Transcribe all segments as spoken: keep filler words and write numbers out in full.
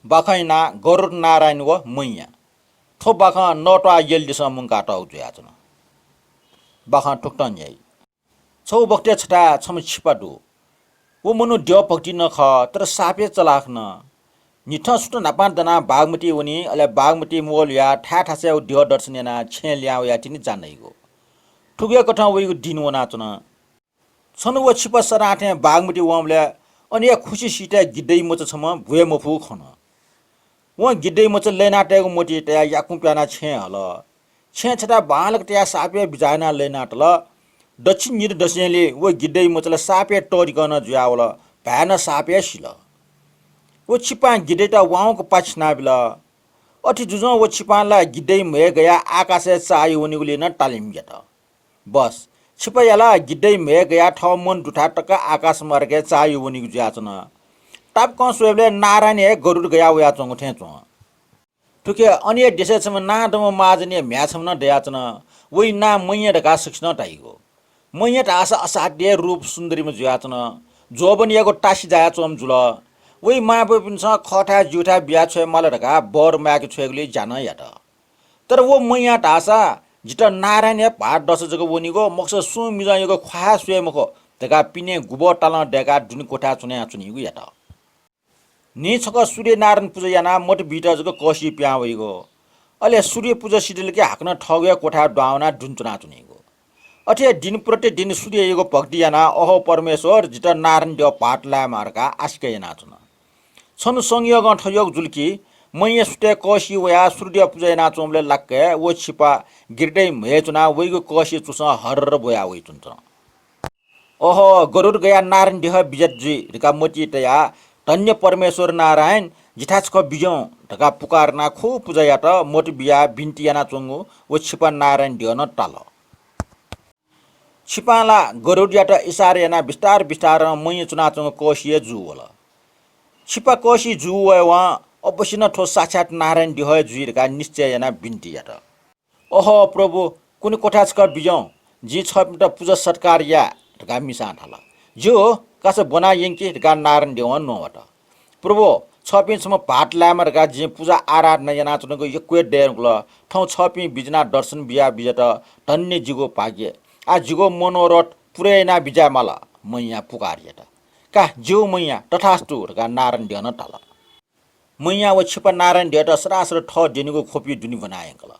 बाखंया नां गरुड नारायण व मैया। थ्व बाखं नःत्वाः यलदिसं मुंकातःगु जुयाच्वन। बाखं थुकथं न्ह्याइ। छगू बखतय् छथाय् छम्ह छिपा दु। व मनू द्यः भक्ति नं खः, तर साप हे चलाख नं। न्हिथं सुथ न्हापां दनाः बागमती वनी, अले बागमती म्वःल्हुयाः थाय् थासय् व द्यः दर्शन यानाः छेँय् लिहां वयाः तिनि जा नइगु। थुकिया कथं वइगु दिन वनाच्वन। छन्हु व छिपा सदां थें बागमती वंबलय् अन हे खुसि सिथय् गिद्धया मचा छम्ह बुये मफुगु खन। वं गिद्धया मचा लय्‌नातयेगु मतिइ तयाः याकुं प्यानाः छेँय् हल। छेँय् छथाय् बांलाक तयाः साप हे बिचाः यानाः लय्‌नातल। दच्छि निदँ दस्यंलि व गिद्धया मचा ला साप हे तःधिकः नं जुयावल, भाय् नं साप हे सिल। व छिपां गिद्धयात वाउँक पाछिनाबिल। अथे जुजुं व छिपां ला गिद्धया म्हय् गयाः आकाशय् चाःहि वनीगुलिं नं तालिम यात। बस, छिपाया ला गिद्धया म्हय् गयाः थः मन दुथाय् तक आकाश मार्गय् चाःहि वनीगु जुयाच्वन। तापाकं स्वयेबलय् नारायण हे गरुड गयाः वयाच्वंगु थें च्वं। थुखे अन हे देशय् छम्ह नांदंम्ह महाजनया म्ह्याय् छम्ह नं दयाच्वन। वइ नां मैया धकाः सकसिनं धाइगु। मैया धाःसा असाध्य रूप सुन्दरीम्ह जुयाच्वन। जोबनयागु तासि जायाच्वंम्ह जुल। वइ मांबौपिन्सं खःथाय् ज्यूथाय् बिया छ्वयेमाल धकाः बर माय्‌के छ्वयेगुलिइ ज्या नं यात। तर व मैया धाःसा जितः नारायण हे भाःत दस जक वनीगु, मखुसा सुं मिजंयागु ख्वाः हे स्वये मखु धकाः पिने गुबः तालं दय्‌काः दुने क्वथाय् च्वनाच्वनीगु यात। न्हि छकः सूर्यनारायण पुजा यानाः मत बीत जक कःसिइ पिहां वइगु। अले सूर्य पुजा सिधल कि हाकनं थःगु हे क्वथाय् दुहां वनाः दुने च्वनाच्वनीगु। अथे हे दिन प्रतिदिन सूर्ययागु भक्ति यानाः अहो परमेश्वर, जितः नारायण द्यः भाःत लायेमा धकाः आशिका यानाच्वन। छन्हु संयोगं थज्याःगु जुल कि मैया सुथय् कःसिइ वयाः सूर्यद्यः पुजा यानाच्वंबलय् लाक्क हे व छिपा गिद्धया म्हय् च्वनाः वइगु कःसिया चुसं हर्र ब्वयाः वइच्वंच्वन। अहो, गरुड गयाः नारायण द्यः बिज्यात जुइ धकाः मतिइ तयाः धन्य परमेश्वर नारायण, जिथाय् छकः बिज्याहुँ धकाः पुकार यानाः खुब पुजा यात। मत बियाः बिन्ति यानाच्वंगु व छिपा नारायण द्यः नं ताल। छिपां ला गरुडयात इसारा यानाः बिस्तार बिस्तारं मैया च्वनाच्वंगु कःसि हे जू वल। छिपा कःसि जू वयेवं अवश्य नं थ्व साक्षात् नारायण द्यः हे जुइ धकाः निश्चय यानाः बिन्ति यात। अहो प्रभु, कुने क्वथाय् छकः बिज्याहुँ, जिं छःपिन्त पुजा सत्कार याये धकाः मिसां धाल। ज्यू, कासा ब्वना यंकि धकाः नारायण द्यवं न्ववात। प्रभु, छःपिं छम्ह भाःत लायेमा धकाः जिं पुजा आराधना यानाच्वनागु यक्व हे दयेधुंकल। थौं छःपिं बिज्यानाः दर्शन बिया बिज्यात, धन्य जिगु भाग्य। आः जिगु मनोरथ पूरा याना बिज्याये माल, मैयां पुकार यात। का, ज्यू मैया, तथास्तु धकाः नारायण द्यवं धाल। मैयां व छिपा नारायण द्यवयात सरासर थः द्यनीगु ख्वपि दुने ब्वना यंकल।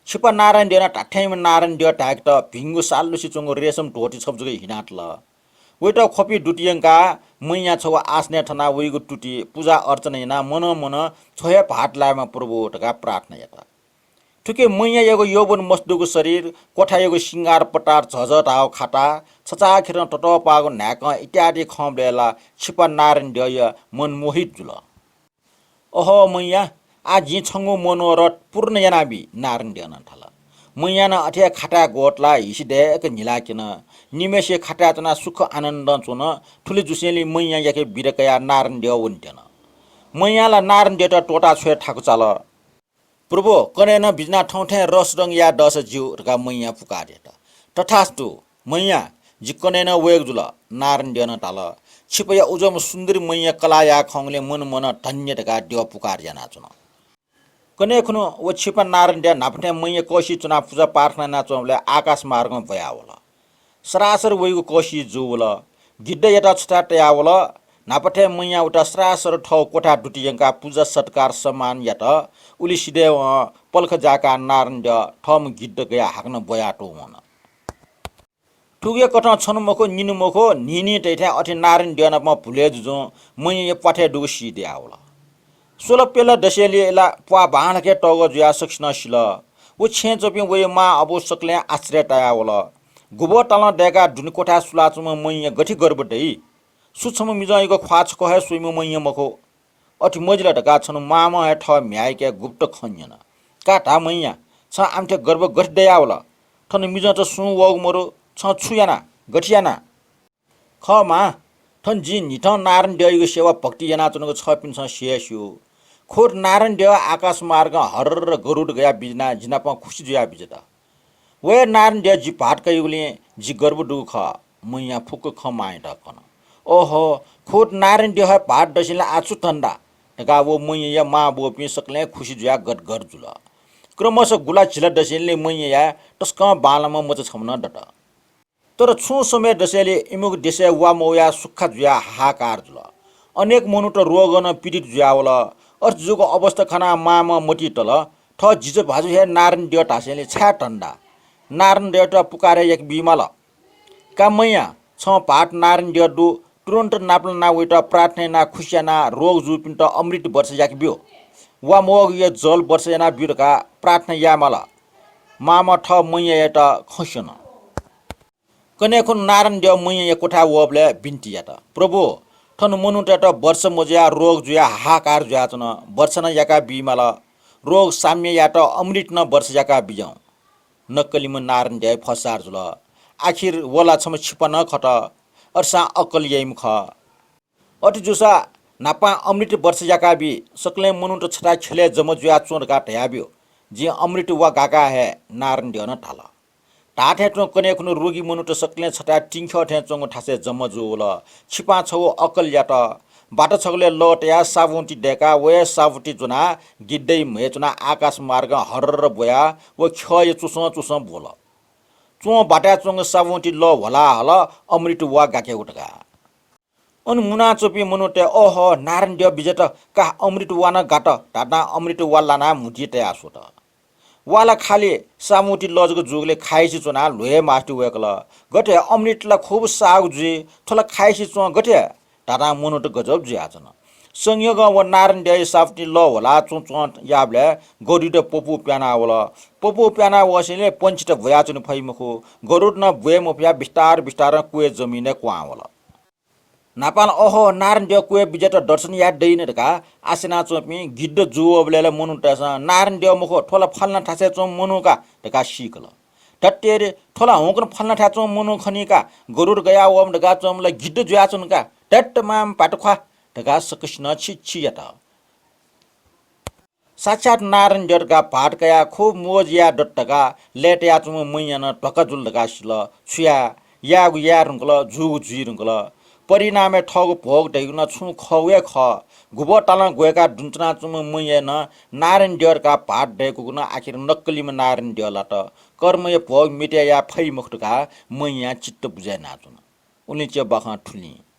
छिपा नारायण द्यवं धात्थेंम्ह नारायण द्यवं धाय्‌केत भिंगु सालुसे च्वंगु रेशम धोती छपु जक हिनातल। वइत ख्वपि दुत यंकाः मैयां छगू आसनय् थनाः वइगु तुति पुजा अर्चना यानाः मनं मनं छ हे भाःत लायेमा प्रभु धकाः प्रार्थना यात। थुखे मैयायागु यौवन मस्दुगु शरीर, क्वथायागु सिंगार पतार झःझः धाःगु खाता, छचाःखेरं ततःपाःगु न्हाय्कं इत्यादि खंबलय् ला छिपा नारायण द्यवया मन मोहित जुल। अहो मैया, आः जिं छंगु मनोरथ पूर्ण यानाबी, नारायण द्यवं धाल। मैयां नं अथे हे खाताय् ग्वतलाः हिसि दय्‌क न्हिलाक्यन। निम्हय्‌सिया खाताय् च्वनाः सुख आनन्दं च्वन। थुलि जुसेंलि मैयायाके बिदा कयाः नारायण द्यव वनेत्यन। मैयां ला नारायण द्यवयात त्वःता छ्वये थाकु चाल। प्रभु, कन्हय् नं बिज्यानाः थौं थें रसरंग याये दःसा ज्यू धकाः मैयां पुकार यात। तथास्तु, मैया, जि कन्हय् नं वयेगु जुल, नारायण द्यवं धाल। छिपाया उजं सुन्दरी मैया कलाः याये खंगुलिं मनं मनं धन्य धकाः द्यवं पुकार यानाच्वन। कन्हय् खुन्हु व छिपा नारायण द्यवं न्हापा थें मैया कःसिइ च्वनाः पुजा प्रार्थना यानाच्वंबलय् आकाश मार्गं ब्वयावल। सरासर वइगु कःसि जूवल। गिद्धयात छथाय् तयावल। न्हापा थें मैयां वइत सरासर थःगु क्वथाय् दुत यंकाः पुजा सत्कार सम्मान यात। उलि सिधयेवं पलख जाय्काः नारायण द्यवं थःम्ह गिद्ध कयाः हाकनं ब्वयातःवन। थुकिया कथं छन्हु मखु, निन्हु मखु, न्हिं न्हिं तइथें अथे नारायण द्यवं नाप भुलय् जुजुं मैयाया प्वाथय् दुगु सी दयावल। स्वल प्यल दसेंलि ला प्वाः बांलाक हे तःगः जुयाः सकसिनं सिल। व छेँय् च्वंपिं वया मां अबु सकलें आश्चर्य तायावल। गुबः तालं दय्काः दुने क्वथाय् सुलाच्वंम्ह मैया गथे गर्भ दइ? सु छम्ह मिजंयागु ख्वाः छकः हे स्वइम्ह मैया मखु। अथे मजिल धकाः छन्हु मांम्हं हे थः म्ह्याय्के गुप्त खँ न्यन। का धा मैया, छं आमथे गर्भ गथे दयावल? थन मिजंत सुं वःगु मदु, छं छु याना, गथे याना? खः मां, थन जिं न्हिथं नारायण द्यःयागु सेवा भक्ति यानाच्वनागु छःपिन्सं सि हे स्यू। खुद नारायण द्यः आकाश मार्गं हर्र गरुड गयाः बिज्यानाः जि नाप खुसि जुयाः बिज्यात। व हे नारायण द्यः जि भाःत कयागुलिं जि गर्व दुगु खः। मैयां फुक्क खँ मांयात कन। ओहो, खुद नारायण द्यः हे भाःत दसेंलि आः छु धन्दा? धकाः व मैयाया मांबौपिं सकलें खुसि जुयाः गदगद जुल। क्रमशः गुला झिला दसेंलि मैयाया तसकं बांलाम्ह मचा छम्ह नं दत। तर छुं समय दसेंलि इमिगु देशय् वा मवयाः सुक्खा जुयाः हाहाकार जुल। अनेक मनूत रोगं नं पीडित जुयावल। अथे जूगु अवस्था खनाः मांम्ह मतिइ तल, थः जिजु भाजु हे नारायण द्यः धासेंलि छाय् धन्दा? नारायण द्यःयात पुकार हे याके बीमाल। का मैया, छं भाःत नारायण द्यः दु, तुरुन्त नापलाना वइत प्रार्थना यानाः खुसि यानाः रोग जूपिन्त अमृत वर्षा याके ब्यु। वा मवःगुया जल वर्षा यानाः ब्यु धकाः प्रार्थना यायेमाल। मांम्ह थः मैयायात खँ स्यन। कन्हय् खुन्हु नारायण द्यः मैयाया क्वथाय् वःबलय् बिन्ति यात, प्रभु, थन मनूतय्त वर्षा मजुयाः रोग जुयाः हाहाकार जुयाच्वन, वर्षा नं याकाः बीमाल। रोग साम्य यायेत अमृत नं वर्षा याकाः बिज्याहुँ। नक्कलिम्ह नारायण द्यः फसार जुल। आखिर व ला छम्ह छिपा नं खः, अथेसां अक्कल याइम्ह खः। अथे जूसा न्हापां अमृत वर्षा याकाः बी, सकलें मनूत छथाय् ख्यलय् जमा जुयाच्वँ धकाः धयाब्यु। जिं अमृत वा गाकाः हे नारायण द्यः नं धाल। धाःथें तुं कन्हय् खुन्हु रोगी मनूत सकलें छथाय् तिंख्यः थें च्वंगु थासय् जमा जूवल। छिपां छगू अक्कल यात। बाटा छगलय् लः तयाः साबुंति दय्काः व हे साबुंति ज्वनाः गिद्धया म्हय् च्वनाः आकाश मार्गं हर्र ब्वयाः व ख्यःया चुसं चुसं ब्वल। च्वं बाटाय् च्वंगु साबुंति लः ह्वलाः हल, अमृत वा गाकेगु धकाः। अन मुनाच्वंपिं मनूतय्, "अहो, नारायण द्यः बिज्यात, का अमृत वा नं गात" धातां अमृत वा लानाः म्हुतुइ तयाः स्वत। वा ला खालि साबुंति लः जक जूगुलिं खाइसे च्वनाः ल्ह्वये मास्ति वय्कल। "गथे, अमृत ला खुब साःगु जुइ, थ्व ला खाइसे च्वं गथे?" धातां मनूत गजब जुयाच्वन। संयोगं व नारायण द्यःया साबुंति लः ह्वलाः च्वं च्वं याःबलय् गरुड पपू प्यानावल। पपू प्यानावःसेंलि पंक्षीत ब्वयाच्वने फइ मखु। गरुड नं ब्वये मफयाः बिस्तार बिस्तारं क्वय् जमिनय् क्वहां वल। न्हापां ला, "अहो, नारायण द्यः क्वय् बिज्यात, दर्शन याये दइन" धकाः आश यानाच्वंपिं गिद्ध जूवःबलय् ला मनूतय्सं, "नारायण द्यः मखु, थ्व ला फलाना थासय् च्वंम्ह मनू का" धकाः सीकल। "धत्तेरी, थ्व ला हुंकन फलाना थाय् च्वंम्ह मनू खनी का, गरुड गयावःम्ह धकाः च्वंम्ह ला गिद्ध जुयाच्वन का, धत्त मां भातख्वाः" धकाः सकसिनं छि छि यात। साक्षात् नारायण द्यः धकाः भाःत कयाः खुब मोज याये दत धकाः लय्तायाच्वंम्ह मैयां नं ध्वाखा जुल धकाः सिल। छु याये, यायेगु याये धुंकल, जूगु जुइ धुंकल। परिणामय् थःगु भोग धइगु नं छुं खःगु हे खः। गुब्वतालं ग्वय्काः दुने च्वनाच्वंम्ह मैयां नं नारायण द्यः धकाः भाःत दय्कूगु नं आखिर नक्कलिम्ह नारायण द्यः लात। कर्मया भोग मेटे याये फइ मखु धकाः मैयां चित्त बुझे यानाच्वन। उलिं च्यबाखं थुलिं।